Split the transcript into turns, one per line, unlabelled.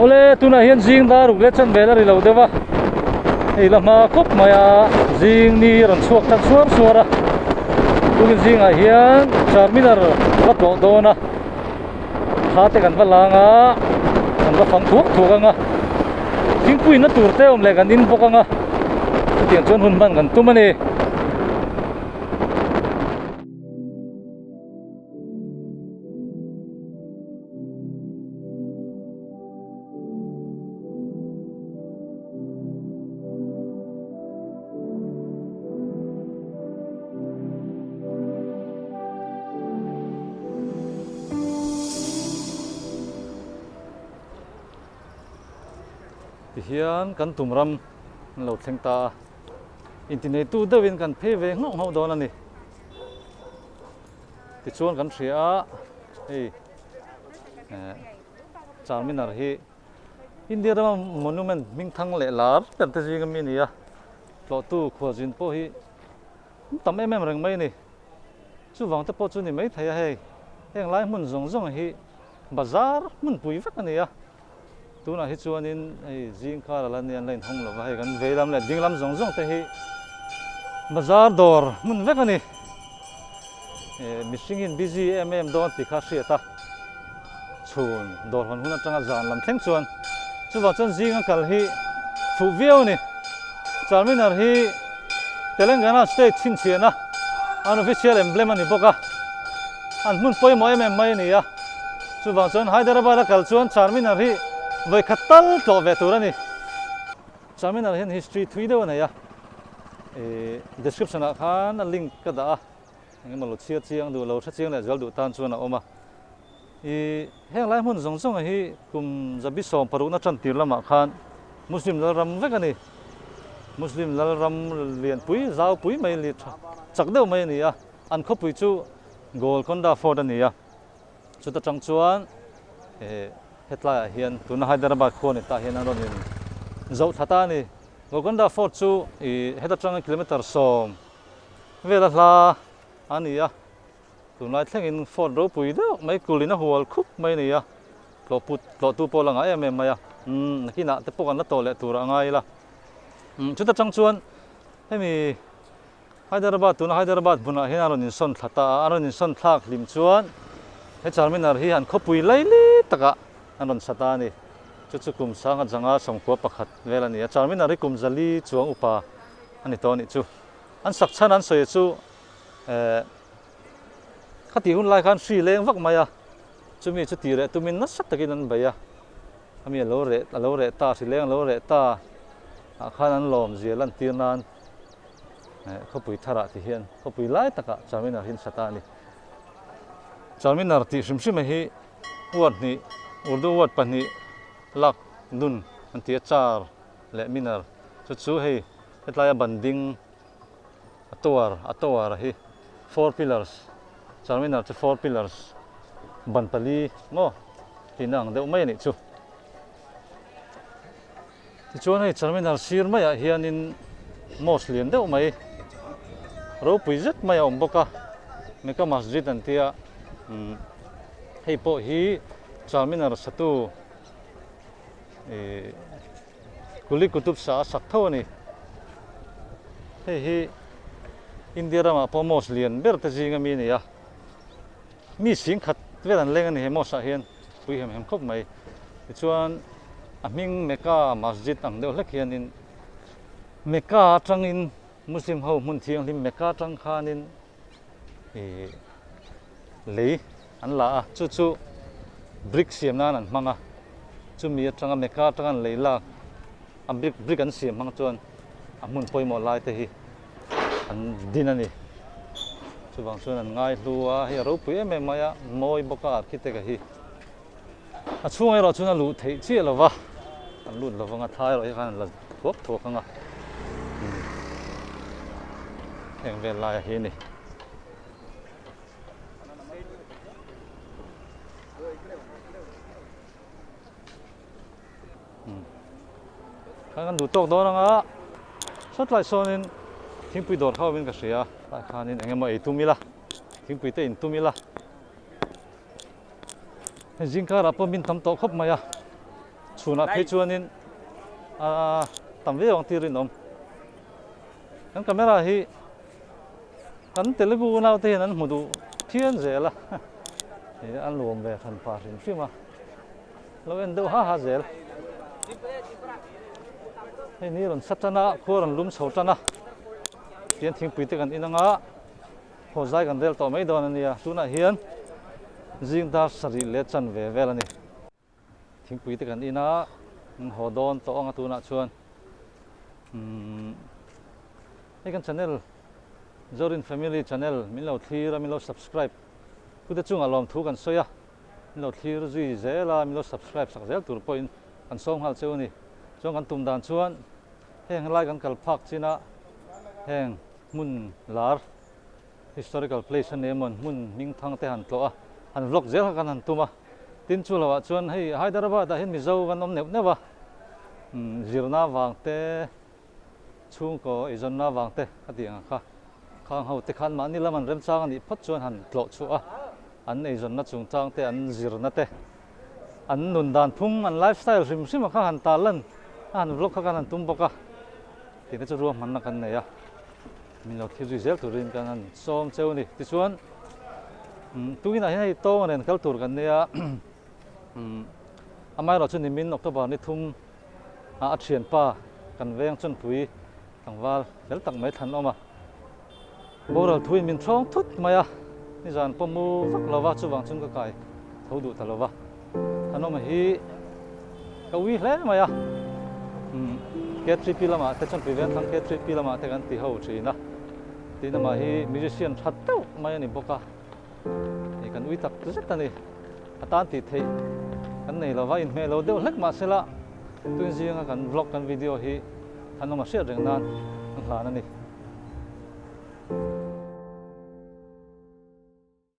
Awle tunah hian zing dar ruk leh chan vel a ri lo deuh a, hei la hma khawp mai a, zing ni rawn chhuak tan suar suar a, tukin zingah hian Charminar va tlawh dawn a, thla te kan va lang a, kan va fang thuak thuak ang a, thingpui na tur te awm leh kan in bawk ang a, chutiang chuan hun hman kan tum a ni. Tihian kan tum ram an lo thleng ta a, intineitu deuhin kan phei ve nghauh nghauh dawn a ni. Tichuan kan hria a, hei eh Charminar hi India rama monument hming thang leh lar ber te zinga mi a ni a, tlawhtu khualzin pawh hi an tam em em reng mai a ni. Chuvang te pawh chu ni maithei a hei, heng lai hmun zawng zawng hi bazar hmunpui vek a ni a, tunah hi chuanin hei zing kar a la nia an la inhawng lo va, hei kan vei lam leh ding lam zawng zawng te hi bazar dawr hmun vek a ni. Eh mihring in busy em em dawn tih kha a hriat a, chhun dawr hawn hun atanga zan lam thleng chuan chuvang chuan zinga kal hi fuh viau a ni. Charminar hi Telangana state chhinchhiahna an official emblem a ni bawk a, an hmun pawimawh em em mai a ni a, chuvang chuan Hyderabad a kal chuan Charminar hi vawi khat tal tlawh ve tur a ni. Charminar hian history thui deuh a nei a, ih description ah khan a link ka dah a, engemaw lo chhiar chiang duh lo hre chiang leh zual duh tan chuan a awm a. Ih heng lai hmun zawng zawng hi kum zabi sawm parukna tan tir lamah khan Muslim lalram vek a ni. Muslim lalram lianpui zaupui mai li tha chak deuh mai a ni a, an khawpui chu Golconda Fort a ni a. Chuta tang chuan eh hetlaiah hian tuna Hyderabad khua ni tah hian an rawn in zoh thla ta a ni. Golconda Fort chu ih heta tanga kilometre sawm vela hla a ni a. Tunlai thlengin Fort ropui deuh mai kulin a hual khup mai a ni a, tlawh put tlawh tu pawh la ngah em em mai a, umm nakinah te pawh kan la tawh leh tur a ngai ila. Umm chuta tang chuan hemi Hyderabad tuna Hyderabad hmunah hian a rawn insawn thla ta a, a rawn insawn thlak hlim chuan he Charminar hi an khawpui laili takah an rawn sa ta a ni. Chu chu kum sanga zanga sawmkua pakhat vel a ni a, Charminar hi kum zali chuang upa a ni tawh a nih chu. An sak chhan an sawi chu eh Khatih hun lai khan hri leng vak mai a, chumi chu tih reh tumin nasa takin an bei a, ami a lo reh a lo reh ta, hri leng a lo reh ta ah khan an lawm zia lantir nan eh khawpui tharah ti hian khawpui lai takah Charminar hi an sa ta a ni. Charminar tih hrim hrim hi word hnih Urdu word pahnih lak dun an ti a, char leh minar chu chu hei hetlaia ban ding A tower a tower hi four pillars Charminar chu four pillars ban pali maw tihna ang deuh mai a nih chu. Tichuan hei Charminar sir maiah hianin mosque lian deuh mai ropui zet mai a awm bawk a, Mecca Masjid an tia umm hei pawh hi Charminar satu ihh. Kuli Qutub Shah a sak tho a ni. Hei hi India ramah pawh mosque lian ber te zinga mi a ni a. Mi sing khat vel an leng a ni he mosque ah hian pui hem hem khawp mai. Tichuan a hming Mecca Masjid ang deuh hlek hianin Mecca atangin Muslim ho hmun thianghlim Mecca atang khanin ih lei an la a, chu chu brick siam nan an hmang a, chumi atanga Mecca atanga an lei lak a brick brick an siam hmang chuan a hmun pawimawh lai te hi an din a ni. Chuvang chuan an ngai hlu a, hei a ropui em em mai a, mawi bawk a architect a hi. A chhung erawh chuan a luh theih chiah lo va, an lut lo vang a, thla erawh hi khan an la thuak thuak ang a, heng vel laia hi a ni. Khan kan duh tawk dawn anga sawtlai sawnin thingpui dawr kha awmin ka hria tah khanin eng emaw ei tum ila thingpui te in tum ila hei zingkarah pawh min tam tawh khawp mai a. Chhunah phei chuanin a tam viau ang tih rinawm. Kan camera hi kan Telugu unau te hian an hmu duh phian zel a, an luam ve hran pah hrim hrim a, lo en deuh ha ha zel. Hei ni rawn sa tan a, khua rawn lum chho tan a, tian thingpui te kan in anga haw zai kan rel tawh mai dawn a nia, tunah hian zing dar sarih leh chanve vel a ni. Thingpui te kan in a, an haw dawn tawh ang a tunah chuan umm hei kan channel Zorin Family channel min lo thlir a min lo subscribe tute chungah lawmthu kan sawi a min lo thlir zui zel a min lo subscribe sak zel tur pawhin kan sawm nghal cheu a ni chuan kan tum dan chuan heng helai kan kal phak chin a heng hmun lar historical place a ni emaw hmun hming thang te han tlawh a han vlog zel kha kan han tum a. Tin chu loah chuan hei Hyderabad ah hian Mizo kan awm neuh neuh a, zirna vang te, chhungkaw eizawnna vang te a tih ang kha. Khang ho te khan mahni lam an remchang a nih phawt chuan han tlawh chhuah a, an eizawnna chungchang te, an zirna te, an nun dan phung, an lifestyle hrim hrim a kha han tarlan a han vlog kha kan han tum bawk a, tihna chu ruahmanna kan nei a. Min lo thil zui zel turin kan han sawm cheu a ni. Tichuan, tukinah hian hei tawng nen kal tur kan nia. Amaherawh chu nimin October ni thum a thianpa kan veng chawnpui tlangval fel tak mai thlan awm a. Boral thuin min thawng thut mai a, nizan pawh mu vak lo va, chuvang chuan ka kai tho duh ta lo va. Thanawma hi ka ui hle mai a, K3P lamah te chuan Pui Vengthlang K3P lamah te kan ti ho thin a, tin amah hi musician tha deuh mai a ni bawk a, hei kan ui tak zet a ni, a tan tih theih kan nei lo va, inhmeh lo deuh hlek mah sela tun zinga kan vlog kan video hi Thanawma hriat reng nan kan hlan a ni.